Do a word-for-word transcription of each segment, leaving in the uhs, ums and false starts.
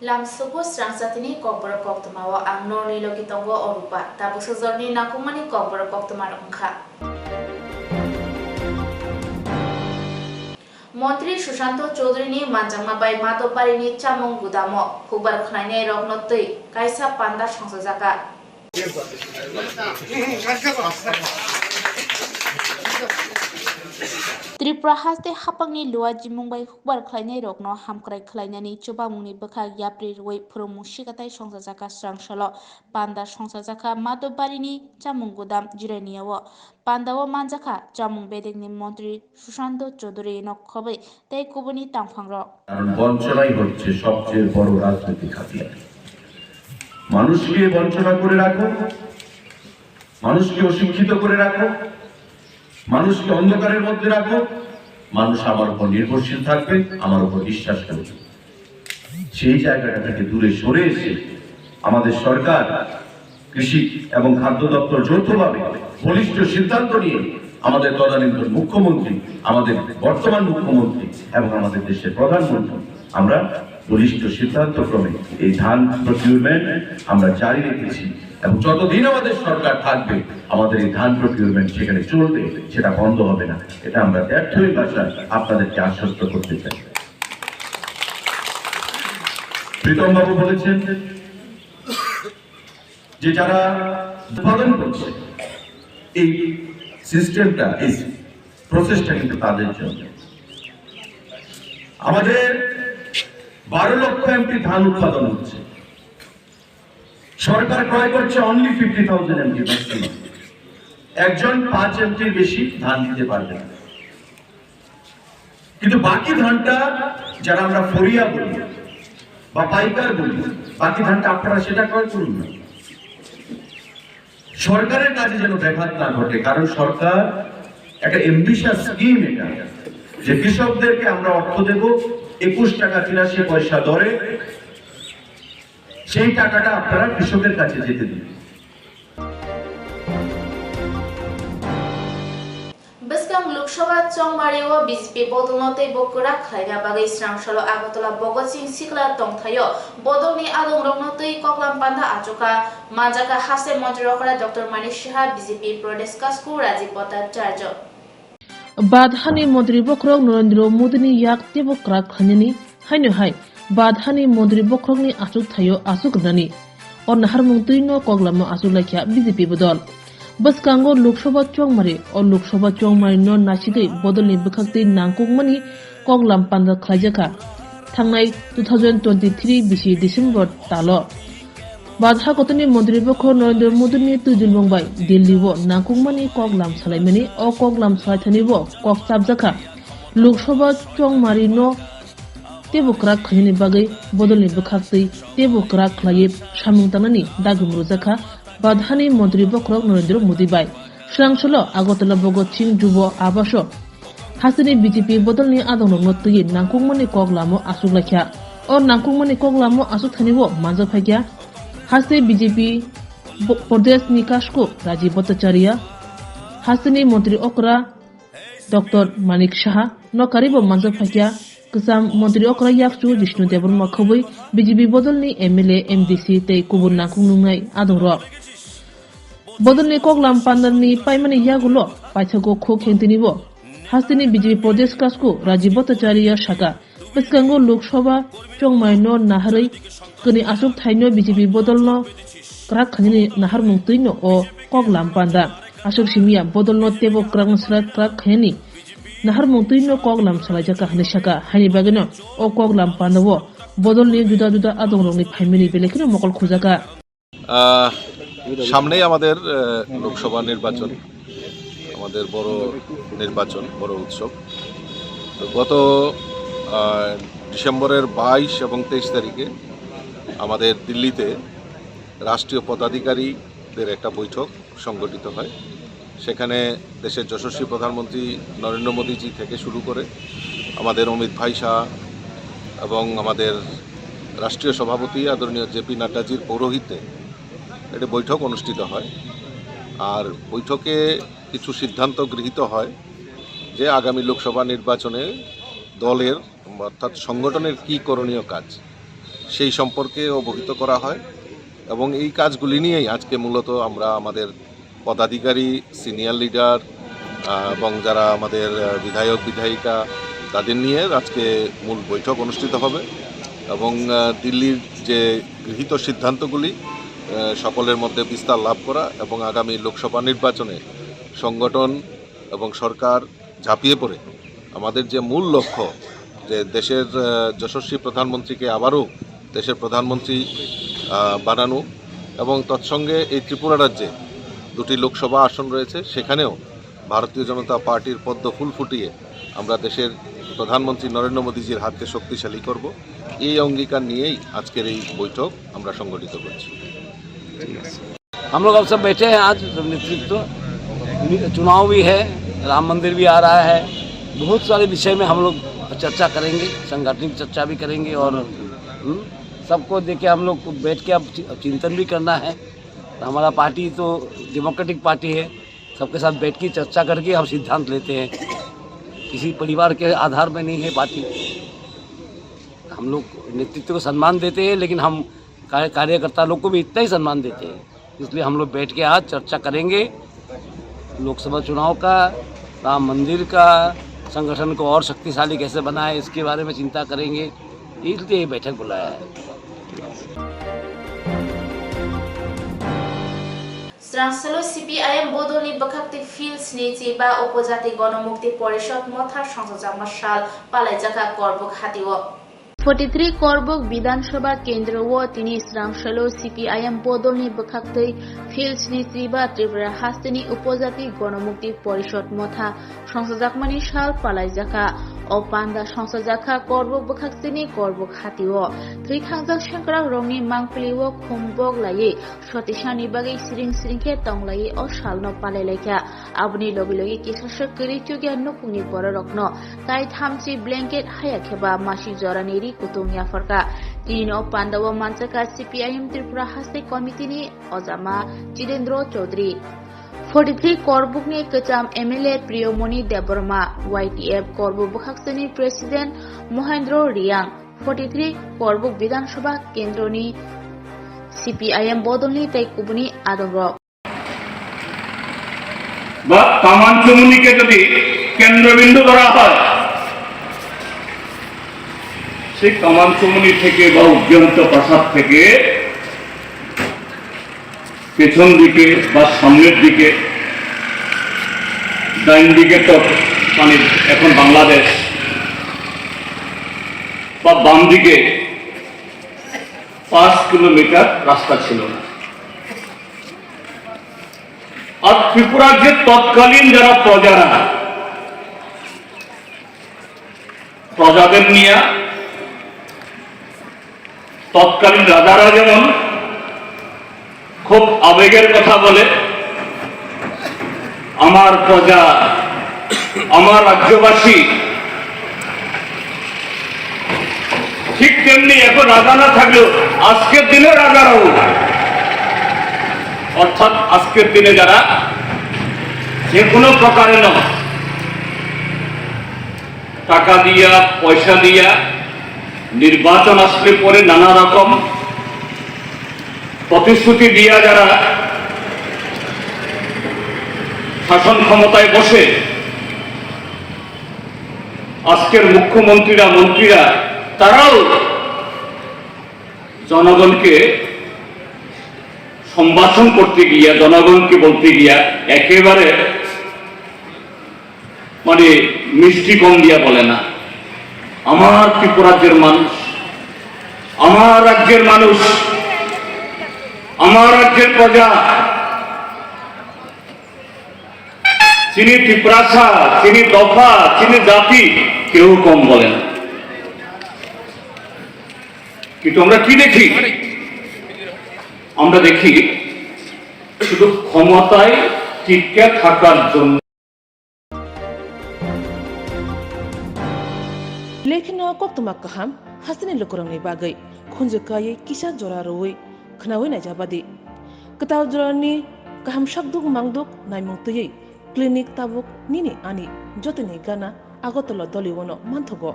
Lam subo srang jatini kokborok koktwmao ang norni logi tongo Orupa. Tabuk sojorni nangkukmani kokborok koktwmarok wngkha. Montri Sushanto Chowdhury ni manjakma bai Madobarini chamung gudamo hukbar khwlainai rokno twi kaisa panda songchajakha. Tripura haste haphangni luajimung bai hukbar khwlainai rokno hamkrai khwlainani chubamungni bwkhak yapri rwui phwrwngmung sikatai songchajakha srang salo panda songchajakha Madobarini chamung gudam Jiraniao. Pandao manjakha chamung bedekni montri Sushanto Chowdhury no khobwi tei kubuni tangphangrok. কারণ বঞ্চনাই হচ্ছে সবচেয়ে বড় রাজনৈতিক হাতিয়ার। মানুষকে বঞ্চনা করে রাখো, মানুষকে অশিক্ষিত করে রাখো, মানুষকে অন্ধকারের মধ্যে রাখো, মানুষ আমার উপর নির্ভরশীল থাকবে, আমার উপর বিশ্বাস করবে। সেই জায়গাটা থেকে দূরে সরে এসে আমাদের সরকার, কৃষি এবং খাদ্য দপ্তর যৌথভাবে বলিষ্ঠ সিদ্ধান্ত নিয়ে আমাদের তদানীন্তন মুখ্যমন্ত্রী, আমাদের বর্তমান মুখ্যমন্ত্রী এবং আমাদের দেশের প্রধানমন্ত্রী, আমরা বলিষ্ঠ সিদ্ধান্ত ক্রমে এই ধান প্রকিউরমেন্ট আমরা জারি রেখেছি এবং যতদিন আমাদের সরকার থাকবে, আমাদের এই ধান প্রকিউরমেন্ট সেখানে চলবে, সেটা বন্ধ হবে না। এটা আমরা ব্যর্থহীন ভাষায় আপনাদেরকে আশ্বস্ত করতে চাই। প্রীতম বাবু বলেছেন যে যারা উৎপাদন করছে, এই সিস্টেমটা, এই প্রসেসটা কিন্তু তাদের জন্য। আমাদের বারো লক্ষ এমটি ধান উৎপাদন হচ্ছে, সরকার ক্রয় করছে only fifty thousand MT maximum. একজন পাঁচ এমটির বেশি ধান দিতে পারবে না। কিন্তু বাকি ধানটা, যারা আমরা ফরিয়া বলি বা পাইকার বলি, বাকি ধানটা আপনারা সেটা ক্রয় করুন না। সরকারের কাছে যেন ব্যাঘাত না ঘটে, কারণ সরকার একটা অ্যাম্বিশাস স্কিম এটা, যে কৃষকদেরকে আমরা অর্থ দেব একুশ টাকা তিরাশি পয়সা দরে, সেই টাকাটা আপনারা কৃষকের কাছে যেতে দিন। Bwskang Lok Sabha chongmari o B J P bodolno teibo kwrak khlaina bagwi srang salo Agartala Bhagat Singh Sikla tongthaio bodolni adongrokno twi koklam panda achukha manjakha haste montri okra Doctor Manik Saha, B J P Pradesh Kasku Rajiv Bhattacharya. Badhani montri bokhorok Narendra Modini yak teibo kwrak khlainani, haino hai badhani montri bokhorokni achuk thaio achuk rwnani. O naharmung twino koklamo achuk laikha B J P bodol. Bwskango Lok Sabha chongmari, o Lok Sabha chongmari no nasigwi bodolni bwkhaktwi nangkukmani koklam panda khlaijakha thangnai two thousand twenty-three bisi December talo. Badha kotorni montri bokhorok Narendra Modini twijlmung bai Delhi o nangkukmani koklam salaimani, o koklam salaithani o kok chapjakha Lok Sabha chongmari no teibo kwrak khlainani bagwi bodolni bwkhaktwi teibo kwrak khlaiwi samung tangnani dagim rwjakha badhani montri bokhorok Narendra Modi bai. Srang salo Agartala Bhagat Singh Jubo Abaso hasteni B J P bodolni adongrokno twiwi nangkukmani koklamo achuk laikha. O nangkukmani koklamo achuk thanio manjak phaikha haste B J P bo-, Pradesh ni Kasku Rajiv Bhattacharya, hasteni montri okra Doctor Manik Saha no karibo manjak phaikha kwcham montri okra yakchu Jishnu Debbarma khobwi B J P bodolni M L A, M D C tei kubun nangkuk nungnai adongrok. Bodolni koklam pandani paimani yagulo paithago khuk hengtini bo hasteni B J P Pradesh Kasku Rajiv Bhattacharya saka bwskango Lok Sabha chongmai no naharwi kwnwi achuk thaino B J P bodolno kwrak khainani naharmung twino o koklam panda. Aswk simiya bodolno teibo kwrakno swlai kwrak khainani naharmung twino koklam swlaijakha hinwi saka. Haini bagwino o koklam pandao bodolni juda juda adongrokni phaimani belai kheno mokol khujaka. আহ, সামনেই আমাদের, আহ, লোকসভা নির্বাচন, আমাদের বড় নির্বাচন, বড় উৎসব। তো গত, আহ, ডিসেম্বরের বাইশ এবং তেইশ তারিখে আমাদের দিল্লিতে রাষ্ট্রীয় পদাধিকারীদের একটা বৈঠক সংগঠিত হয়। সেখানে দেশের যশস্বী প্রধানমন্ত্রী নরেন্দ্র মোদীজি থেকে শুরু করে আমাদের অমিত ভাই শাহ এবং আমাদের রাষ্ট্রীয় সভাপতি আদরণীয় জেপি নাড্ডাজির পৌরোহিত্যে একটি বৈঠক অনুষ্ঠিত হয়। আর বৈঠকে কিছু সিদ্ধান্ত গৃহীত হয় যে আগামী লোকসভা নির্বাচনে দলের, অর্থাৎ সংগঠনের কী করণীয় কাজ, সেই সম্পর্কে অবহিত করা হয় এবং এই কাজগুলি নিয়েই আজকে মূলত আমরা আমাদের পদাধিকারী, সিনিয়র লিডার, আহ, এবং যারা আমাদের, আহ, বিধায়ক, বিধায়িকা, তাদের নিয়ে আজকে মূল বৈঠক অনুষ্ঠিত হবে এবং, আহ, দিল্লির যে গৃহীত সিদ্ধান্তগুলি, আহ, সকলের মধ্যে বিস্তার লাভ করা এবং আগামী লোকসভা নির্বাচনে সংগঠন এবং সরকার ঝাঁপিয়ে পড়ে আমাদের যে মূল লক্ষ্য, যে দেশের, আহ, যশস্বী প্রধানমন্ত্রীকে আবারও দেশের প্রধানমন্ত্রী, আহ, বানানো এবং তৎসঙ্গে এই ত্রিপুরা রাজ্যে দুটি লোকসভা আসন রয়েছে, সেখানেও ভারতীয় জনতা পার্টির পদ্ম ফুল ফুটিয়ে আমরা দেশের প্রধানমন্ত্রী নরেন্দ্র মোদীজির হাতকে শক্তিশালী করব। এই অঙ্গীকার নিয়েই আজকের এই বৈঠক আমরা সংগঠিত করছি। हम लोग अब सब बैठे हैं आज, सब नेतृत्व, चुनाव भी है, राम मंदिर भी आ रहा है, बहुत सारे विषय में हम लोग चर्चा करेंगे, संगठनिक चर्चा भी करेंगे और, हम्म, सबको देके हम लोग को बैठ के अब चि-, अब चिंतन भी करना है। तो हमारा पार्टी तो डेमोक्रेटिक पार्टी है, सबके साथ बैठ के चर्चा करके हम सिद्धांत लेते हैं, किसी परिवार के आधार में नहीं है पार्टी। हम लोग नेतृत्व को सम्मान देते हैं, लेकिन हम कार्य-, कार्यकर्ता लोग को भी इतना ही सम्मान देते हैं। इसलिए हम लोग बैठ के आज चर्चा करेंगे लोकसभा चुनाव का, राम मंदिर का, संगठन को और शक्तिशाली कैसे बनाए, इसके बारे में चिंता करेंगे। इसलिए ये बैठक बुलाया है। Srangsalo C P I M bodolni bwkhaktwi Phil sni chiba Upojati Gonomukti Porishod motha songchajakma sal palaijakha Korbuk hatio. Forty three Korbuk Bidhan Sabha kendro o tini Srangsalo C P I M bodolni bwkhaktwi Phil sni chiba Tripura hasteni Upojati Gonomukti Porishod motha songchajakmani sal palaijakha. O panda songchajakha Korbuk bwkhaktwini Korbuk hatio. Thwi thangjak sengkrakrokni mangpilio khumbok laiwi sotisani bagwi siring siring khe tong laiwi o salno palai laikha. Aboni logi logi kisasa kwrwi chukya nukungni bororokno tai thamchi blanket haya kheba masi jorani ri kutung yapharkha. Tinino pandao manchakha C P I M Tripura haste committee ni ojama Chirendra Chaudhary. Forty three Korbukni kwcham M L A Priyomoni Debbarma, Y T F Korbuk bwkhaksani President Mohendro Riang, forty three Korbuk Bidhan Sabha kendroni C P I M bodolni tei kubuni adongrok. বা কামানচুমুনিকে যদি কেন্দ্রবিন্দু ধরা হয়, সেই কামানচুমুনি থেকে বা উজ্জয়ন্ত প্রাসাদ থেকে পেছন দিকে বা সামনের দিকে, ডাইন দিকে তো মানে এখন বাংলাদেশ, বা বাম দিকে পাঁচ কিলোমিটার রাস্তা ছিল না। আর ত্রিপুরার যে তৎকালীন যারা প্রজারা, প্রজাদের নিয়ে তৎকালীন রাজারা যেমন খুব আবেগের কথা বলে, আমার প্রজা, আমার রাজ্যবাসী, ঠিক তেমনি এখন রাজা না থাকলেও আজকের দিনে রাজারাও, অর্থাৎ আজকের দিনে যারা যে কোনো প্রকারে নয়, টাকা দিয়া, পয়সা দিয়া, নির্বাচন আসলে পরে নানা রকম প্রতিশ্রুতি দিয়া যারা শাসন ক্ষমতায় বসে, আজকের মুখ্যমন্ত্রীরা, মন্ত্রীরা, তারাও জনগণকে সম্ভাষণ করতে গিয়া, জনগণকে বলতে গিয়া একেবারে মানে মিষ্টি কম দিয়া বলে না। আমার ত্রিপুরাজ্যের মানুষ, আমার রাজ্যের মানুষ, আমার রাজ্যের প্রজা, চিনি তিপ্রাসা, চিনি দফা, চিনি জাতি, কেউ কম বলে না। কিন্তু আমরা কি দেখি? আমরা দেখি শুধু ক্ষমতায় টিকে থাকার জন্য। Lekheno koktwma kaham hasteni lukurokni bagwi khunju kaiwi kisa jora rwui khwnaui naijabadi. Kwtal jorani kaham sakduk mangduk naimung twiwi clinic tabuk nini ani jotoni gana Agartala Doliono manthogo.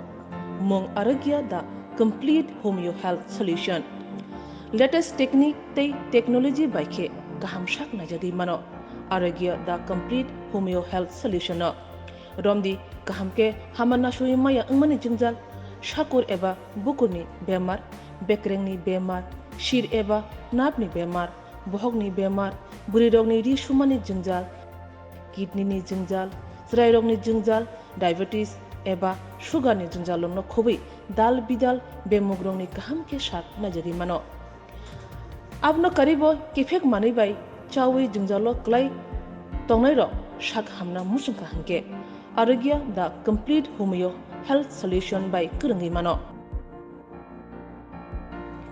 Mung Arogya da Complete Homeo Health Solution. Latest technique tei technology bai khe kaham sak naijagwi mano. Arogya the Complete Homeo Health Solution no. Romdi kaham khe hama nasui maya wngmani jwngjal, sakur eba bukurni bemar, bekrengni bemar, sir eba nerve ni bemar, bohokni bemar, bwrwirokni ri sumani jwngjal, kidney ni jwngjal, chwrairokni jwngjal, diabetes eba sugar ni jwngjal rokno khobwi dal bidal bemugrokni kaham khe sak naijagwi mano. Abono karwibo kiphek manwi bai chawi jwngjalo kwlai tongnairok sak hamna muchungkha hinkhe Arogya the Complete Homeo Health Solution bai kwrwngwi mano.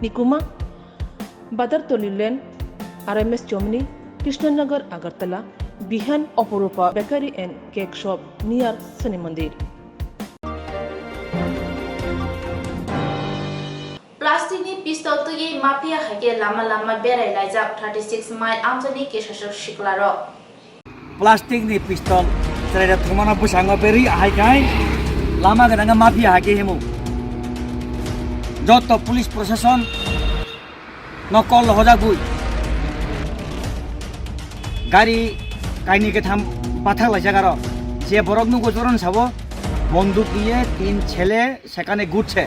Nikuma, Badartoli Lane, R M S Chomni, Krishnanagar, Agartala, Bihan Oporupa Bakery and Cake Shop near Shani Mandir. Plastic ni pistol twiwi mafia hai khe lama lama berai laijak thirty six mile amchaini kesasok siklarok. Plastic ni pistol chwrairok thumano bwskango berwi ahai khai lama gwnangwi mafia hai khe himo. Joto police proshashan no call hojak bui. Gari kaini ketham bathak laijak aro. Je borok nugo joron sabo bonduk diye tin chele sekane gutse.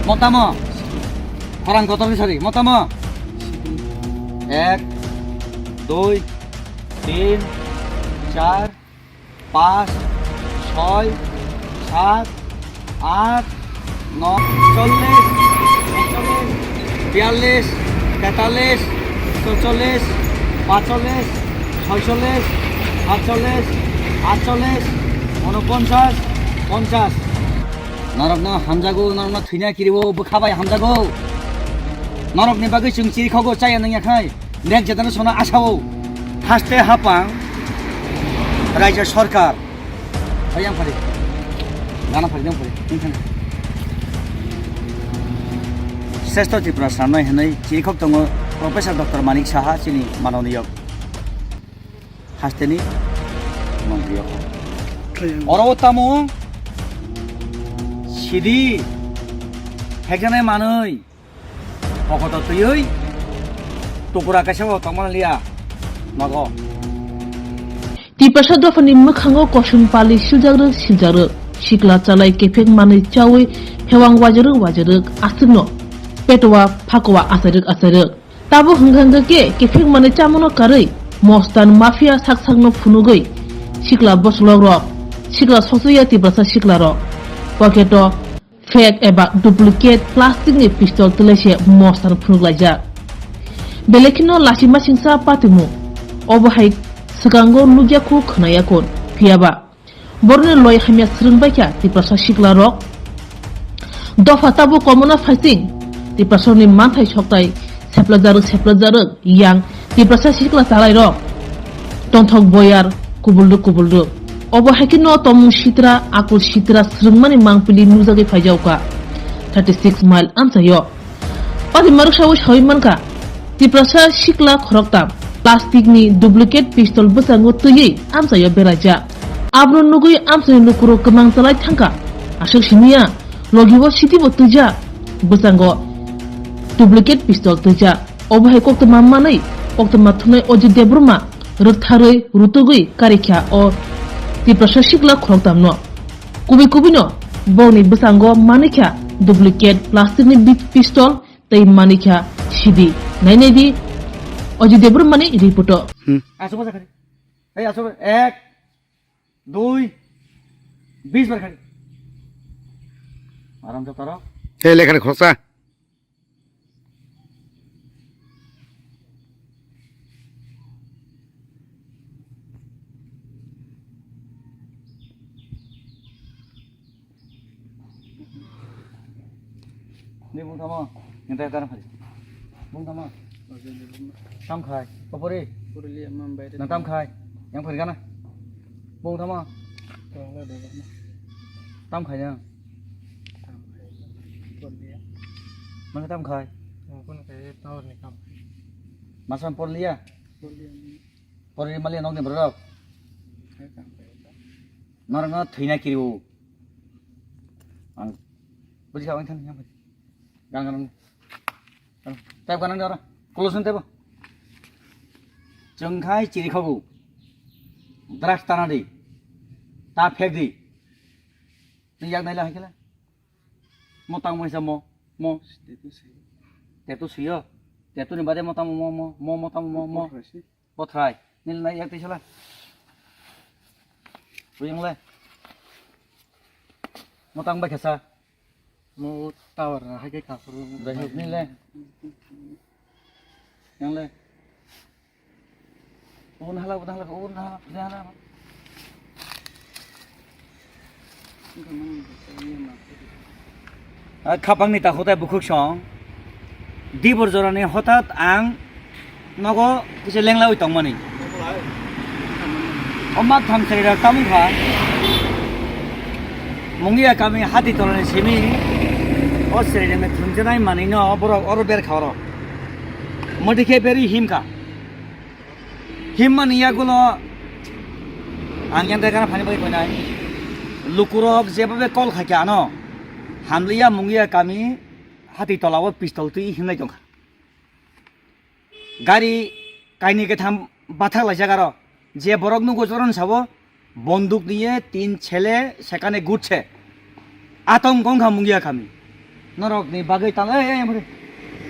Motamo. Khorang kotor ni sari. Motamo. Ek, dui, tin, char, পাঁচ, ছয়, সাত, আট, নয়, চল্লিশ, একচল্লিশ, বিয়াল্লিশ, তেতাল্লিশ, চৌচল্লিশ, পাঁচচল্লিশ, ছয়চল্লিশ, সাতচল্লিশ, আটচল্লিশ, ঊনপঞ্চাশ, পঞ্চাশ। Norokno hamjago, norokno thwina kiriwo, bwkha bai hamjago. Norokni bagwi chwng chirikhogo chaya nangya khai. Next generation no asao haste hapang raijak sarkar. Ayang phari. Gana phari, dong phari. Sresto Tripura sanoi hinui chirikhok tongo Professor Doctor Manik Saha chini manoniyok hasteni montri yok. Oro tamo sidi hekjane manui. Pokoto twiwi tukura kaisa bo tongmani liya nogo. Tiprasa dophani mwkhango kosom pali siljakrwk siljakrwk, sikla chalai kephek manwi chawi hewang wajarwk wajarwk aswkno petowa phakowa achairwk achairwk. Tabuk hwnkha hwnkha khe kephek manwi chamano karwi mostan mafia sak sakno phunugwi sikla bosolokrok, sikla sokchokya Tiprasa siklarok poketo fake eba duplicate plastic ni pistol twlaise mostan phunuk laijak. Belai kheno lachima singsa patimung obo hai swkango nukya khu khwnaya kun, phiyaba boroni loi hamya swrwng baikha Tiprasa sikla rok. Dopha tabuk komona phaising Tiprasa ni manthai soktai seplajarwk seplajarwk yang Tiprasa sikla chalairok tongthok boyar kubulduk kubulduk. Obo hai kheno tomung sitra, akul sitra swrwngmani mangpili nukjagwi phaijaukha thirty six mile amchaio. Pati maruksawi sawi mankha, Tiprasa sikla khoroktam plastic ni duplicate pistol bwskango twiwi amchaio beraijak. Abono nugwi amchaini lukurok kwmang chalai thangkha. Aswk simiya, logibo sitibo twijak, bwskango duplicate pistol twijak. Obo hai koktwma manwi koktwma thumnai Ajit Debbarma rwktharwi rutugwi karikha o Tiprasa sikla khoroktamno. Kubui kubuino bokni bwskango manikha duplicate plastic ni bi-, pistol tei manikha sidi. Nai nai di Ajit Debbarmani report o. Hmm. Aswk ma jakhari. Ei aswk ek, dui, bis bar khari. Aram jotaro. Ei lekhani khoroksa. Ni bung tamo, yang tayar tarang hari. Bung tamo. Tam khai, papori. Nang tam khai, yang pari kana. Bung tamo. Tam khai yang. Masa tam khai? Masa pon liya. Masa tam khai? Masa pon khai, power ni kam. Masa pon liya? Pon liya. Pon liya maliya nokni borok? Hai kam khai. Norok no thwina kiriwo. Ang Buji kha, ang thani yang buji. Gan gan. Tep gan ora. Close tep. Chwng khai chiri khago. Drugs tana di. Ta phek di. Ni yak naila hai khala. Mo tang mo isa mo. Mo. Tetu siyo. Tetu ni bade mo tang mo mo mo mo tang mo mo. Bothrai. Nil nai yak tisala. Buyang le. Mo tang ba khesa. Mo tower hai ke kasur. Dai hok nil le. Yang le. Un hala, un hala, un hala, un hala. Ah, khapangni takhuk tei bukhuk song. Dibor jorani hothat ang nogo kisa lenglawi tongmani. O mak tham chwrairok tamung kha. Mungiya kami hati tolani simi. O chwrairokni thwngjanai manwino borok oro ber kha oro. Modi khe beri him kha. Himmani yagulo ang yang dekana phani bai koinai. Lukurok jeba be kol khaikha ano. Hamliya mungiya kami hati tolao pistol twi himnai tongkha. Gari kaini ketham bathak laijak aro. Je borok nugo joron sabo, bonduk niye tin chele sekane gutse. Atong kong kha mungiya kami. Norok ni bagwi tala, ei, ei, amore.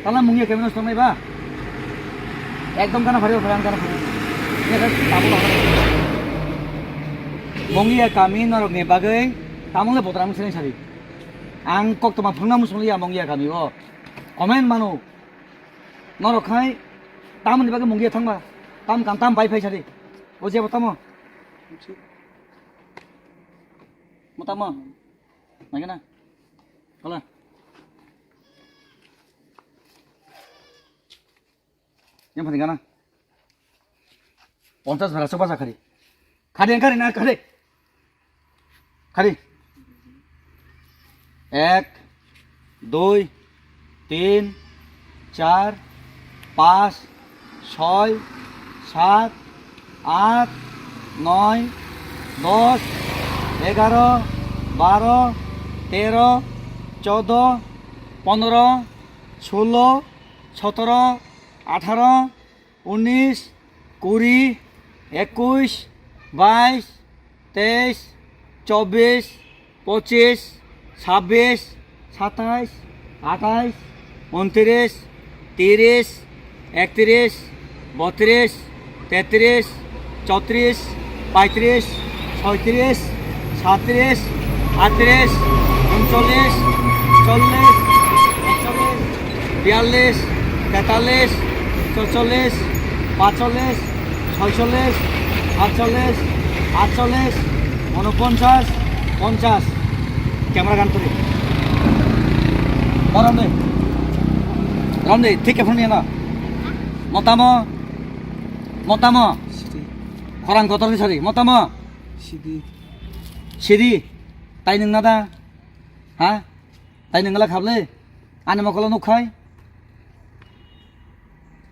Tala mungiya kami nosto nai ba. Ekdom kana phari, phari, kana phari. Ini kan tabuk apa? Mungiya kami norok ni bagwi tamung le botra mung sering sari. Ang kok toma phangna musung liya mungiya kami o. Komen manu. Norok khai tamung ni bagwi mungiya thangba. Tam kan tam bai phai sari. O je tamo. Mo tamo. Nagana. Hola. Yang paling kana. Ponchas bera soba sa khari. Khari yang khari na khari. Khari. Ek, dui, tin, char, pas, soi, sat, at, noi, dos, egaro, baro, tero, chodo, ponoro, sulo, sotoro, atharo, unis, kuri, ekuis, bais, teis, chobis, pochis, sabbis, satais, atais, untris, tiris, ektris, botris, tetris, chotris, paitris, soitris, satris, atris, uncholis, chollis, ekcholis, biyallis, tetalis, chocholis, pacholis, soicholis, atcholis, atcholis, unoponchas, ponchas. Camera gan turi. O Ramdi. Ramdi, thik khe phone yana. Motamo. Motamo. Sidi. Khorang kotor ni sari. Motamo. Sidi. Sidi. Tai nwng nada. Ha? Tai nwng la khable. Ani mokolo nukhai.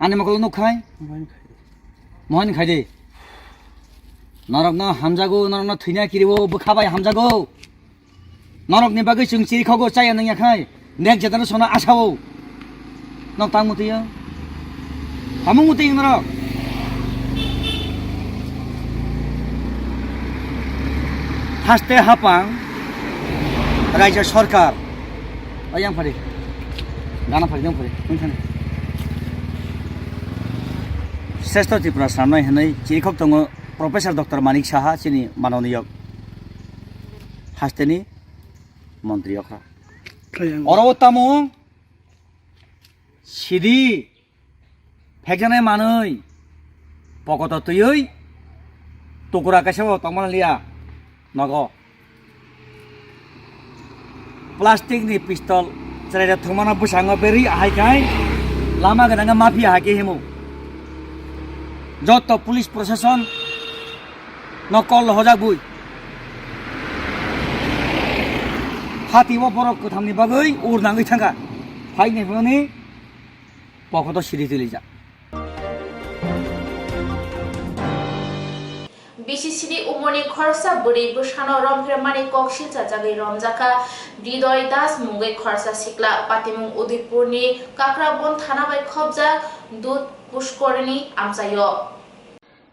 Ani mokolo nukhai. Mohani khai de. Norokno hamjago, norokno thwina kiriwo, bwkha bai hamjago. Norokni bagwi chwng chiri khogo chaya nangya khai. Next generation no asao. Nok tang mutiyo. Tamo mutiyo norok. Haste hapang raijyo sorkar. Ayang phari. Gana phari, yang phari. Wngthani. Sreshto Tripura samnai hinwi chirikhok tongo Professor Doctor Manik Saha chini manoniyok hasteni montri okra. Ayang. Oro o tamo sidi phekjaknai manwi pokoto twiwi tukura kaisa bo tongmani liya nogo. Plastic ni pistol chwraida thwngmano bwskango berwi ahai khai lama gwnangkhe mafia hai khe himo. Joto police proshashan no call hojak bui. Hati o borok kwthamni bagwi ur nangwi thangkha. Phaini phone ni pokoto siri twilijak. B C C ni umorni khoroksa bwrwi bwsano romphirmani kok silchajagwi romjakha Hridoy Das mungwi khoroksa sikla. Patimung Udaipurni Kakrabon thana bai khopjak Dud Pushkorni amchaio.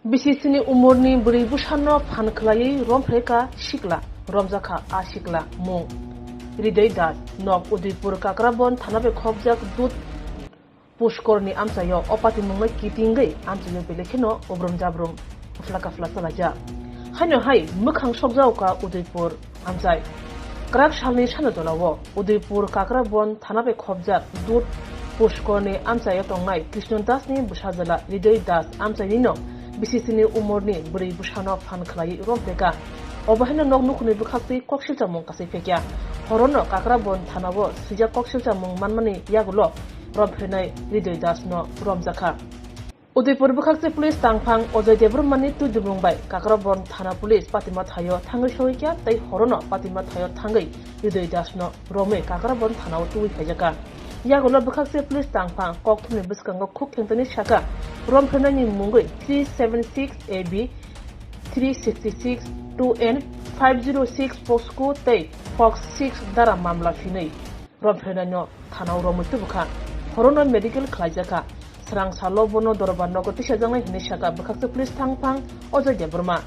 B C C ni umorni bwrwi bwsano phan khwlaiwi romphirkha sikla, romjakha a sikla mung Hridoy Das, nok Udaipur Kakrabon thana bai khopjak Dud Pushkorni amchaio. O patimungno kitingwi amchaio belai kheno ubrum jabrum, phla kaphla chalaijak. Haino hai mwkhang sokjago kha Udaipur amchai. Kwrak salni sano jolao Udaipur Kakrabon thana bai khopjak Dud Pushkorni amchaio tongnai Krishna Dasni bwsajwla Hridoy Das amchainino B C C ni umorni bwrwi bwsano phan khwlaiwi romphirkha. Obo haino nok nukhungni bwkhaktwi kok silchamung kasai phekya. Horono Kakrabon thanao swijak kok silchamung manmani yagulo romphirnai Hridoy Dasno romjakha. Udaipur bwkhakse police tangphang Ojoy Debbarmani twidulmung bai Kakrabon thana police patima thaio thangwi sogwikha tei horono patima thaio thangwi Hridoy Dasno romwi Kakrabon thanao twiwi phaijakha. Yagulo bwkhakse police tangphang kokthumni bwskango khuk khengtani sakha, romphirnaini mungwi three seven six A B, three sixty six two N, five zero six POCSO tei POCSO six dara mamla phinwi romphirnaino thanao romwi tubukha. Horono medical khlaijakha. Srang salo bono dorbar nogo tisajaknai hinwi sakha bwkhakse police tangphang Ojoy Debbarma.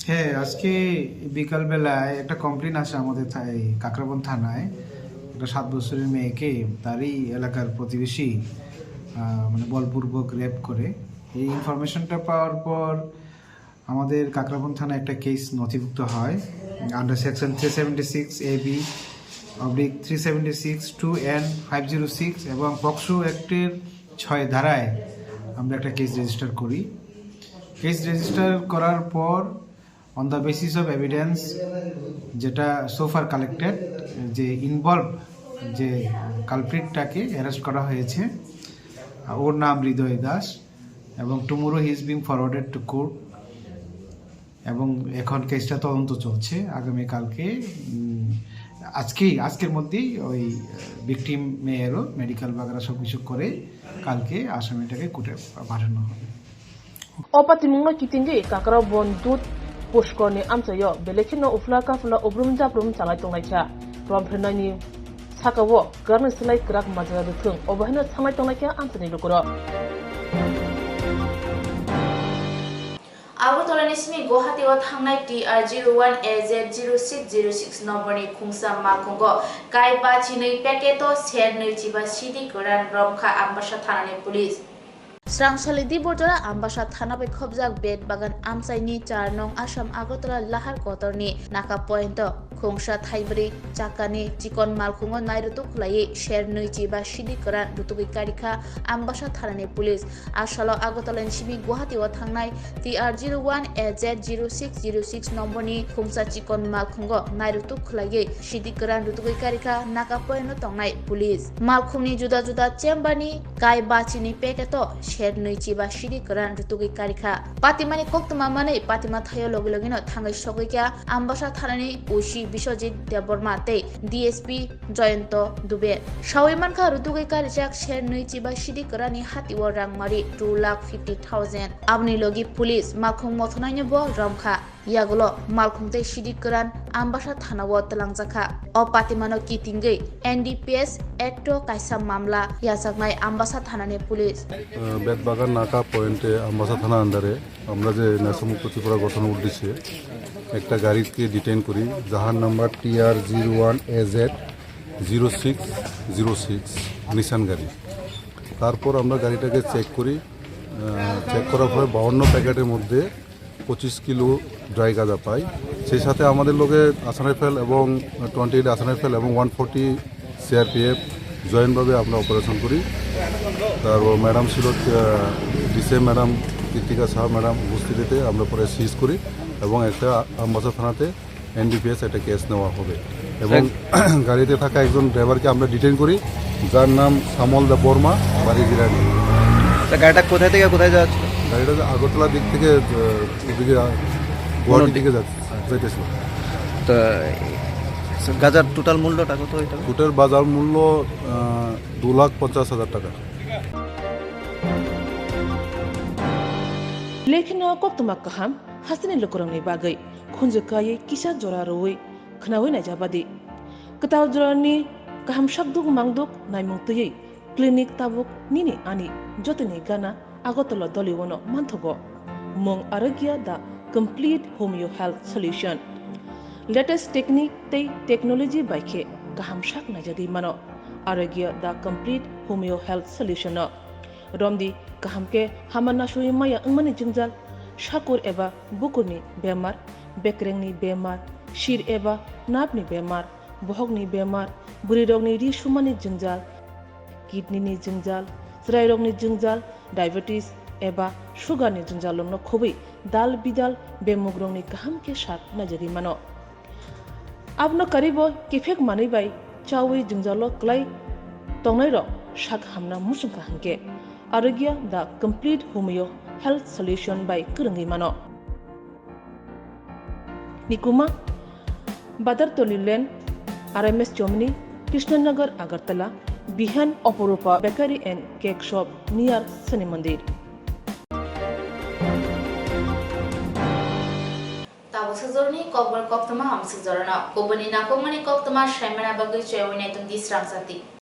হ্যাঁ, আজকে বিকালবেলায় একটা কমপ্লেন আসে আমাদের থা-, এই কাকরাবন থানায়। একটা সাত বছরের মেয়েকে তারই এলাকার প্রতিবেশী, আহ, মানে, বলপূর্বক রেপ করে। এই ইনফরমেশনটা পাওয়ার পর আমাদের কাকরাবন থানায় একটা কেস নথিভুক্ত হয় under section three seventy six A B oblique three seventy six two N five zero six এবং পকসো অ্যাক্টের ছয় ধারায় আমরা একটা কেস রেজিস্টার করি। কেস রেজিস্টার করার পর on the basis of evidence যেটা so far collected, যে ইনভলভ যে কালপ্রিটটাকে অ্যারেস্ট করা হয়েছে, আহ, ওর নাম হৃদয় দাস এবং tomorrow he is being forwarded to court এবং এখন কেসটা তদন্ত চলছে। আগামীকালকে, উম, আজকেই, আজকের মধ্যেই ওই ভিকটিম মেয়েরও মেডিকেল বাগেরা সব কিছু করে কালকে আসামিটাকে কোর্টে পাঠানো হবে। O patimungno kitingwi Kakrabon Dud Pushkorni amchaio belai kheno uphla kaphla ubrum jabrum chalai tonglaikha. Romphirnaini sakao kwrakni slai kwrak majra rwthwng, obo haino sanglai tonglaikha amchaini lukurok. Agartala ni simi Guwahati o thangnai T R zero one A Z zero six zero six nomborni khungsa malkhungo kai bachinwi packet o ser nwi chiba sidi kwran romkha Ambasa thanani police. Srang sali Diborjora Ambasa thana bai khopjak Bet Bagan amchaini char nong Assam Agartala Lahar Kotorni Naka Point o khungsa thaibrwi chakani chikon malkhungo nairutuk khwlaiwi ser nwi chiba sidi kwran rutugwi karikha Ambasa thanani police. A salo Agartala ni simi Guwahati o thangnai T R zero one A Z zero six zero six nomborni khungsa chikon malkhungo nairutuk khwlaiwi sidi kwran rutugwi karikha Naka Point o tongnai police. Malkhungni juda juda chamber ni kai bachini packet o ser nwi chiba sidi kwran rutugwi karikha. Patimani koktwma manwi patima thaio logi logino thangwi sogwikha Ambasa thanani O C Biswajit Debbarma tei D S P Jayanta Dubey. Sawi mankha rutugwi karijak ser nwi chiba sidi kwrani hatio rangmari two lakh fifty thousand. Aboni logi police malkhung mothanaino bo romkha. Yagulo malkhung tei sidi kwran Ambasa thanao twlangjakha. O patimano kitingwi N D P S Act o kaisa mamla yajaknai Ambasa thanani police. আহ, বেতবাগান নাকা পয়েন্টে আমবাসা থানা আন্ডারে আমরা যে নেশামুক্ত ত্রিপুরা গঠনের উদ্দেশ্যে একটা গাড়িকে ডিটেইন করি, যাহার number T R zero one A Z zero six zero six, নিশান গাড়ি। তারপর আমরা গাড়িটাকে চেক করি। আহ, চেক করার পরে বাউান্ন প্যাকেটের মধ্যে পঁচিশ কিলো ড্রাই গাঁজা পাই। সেই সাথে আমাদের লগে আসাম রাইফেল এবং টোয়েন্টি এইট আসাম রাইফেল এবং ওয়ান ফোর্টি সিআরপিএফ জয়েন্টভাবে আমরা অপারেশন করি। তারপর ম্যাডাম ছিল, আহ, ডিসি ম্যাডাম কৃতিকা সাহা ম্যাডাম উপস্থিতিতে আমরা পরে সিজ করি এবং একটা আমবাসা থানাতে এনডিপিএস একটা কেস নেওয়া হবে এবং গাড়িতে থাকা একজন ড্রাইভারকে আমরা ডিটেইন করি, যার নাম শ্যামল দেব বর্মা, বাড়ি জিরানি। তা গাড়িটা কোথায় থেকে কোথায় যাচ্ছে? গাড়িটা যে আগরতলার দিক থেকে, আহ, ওদিকে, আহ, গুয়াহাটির দিকে যাচ্ছে, যাইতেছিল। তো গাজার টোটাল মূল্যটা কত হইতে হবে? টোটাল বাজার মূল্য, আহ, দু লাখ পঞ্চাশ হাজার টাকা। Lekha no koktwma kaham. Hasteni lukurokni bagwi khunju kaiwi kisa jora rwui khwnaui naijabadi. Kwtal jorani kaham sakduk mangduk naimung twiwi clinic tabuk nini ani jotoni gana Agartala Doliwono manthogo. Mung Arogya the complete homeo health solution. Latest technique tei technology bai khe kaham sak naijagwi mano Arogya the complete homeo health solution no. Romdi kaham khe hama nasui maya wngmani jwngjal, sakur eba bukurni bemar, bekrengni bemar, sir eba nerve ni bemar, bohokni bemar, bwrwirokni ri sumani jwngjal, kidney ni jwngjal, chwrairokni jwngjal, diabetes eba sugar ni jwngjal rokno khobwi dal bidal bemugrokni kaham khe sak naijagwi mano. Abono karibo kiphek manwi bai chaui jwngjalo kwlai tongnairok sak hamna muchungkha hwnkhe Arogya the complete homeo health solution bai kwrwngwi mano. Nikuma, Badartoli Lane, R M S Chomni, Krishnanagar, Agartala, Bihan, Oporupa Bakery and Cake Shop near Shani Mandir. Tabuk sajorni kokbar koktwma hamswk jorano. Kubuni nangkukmani koktwma saimana bagwi chaywi naitung di srang sati.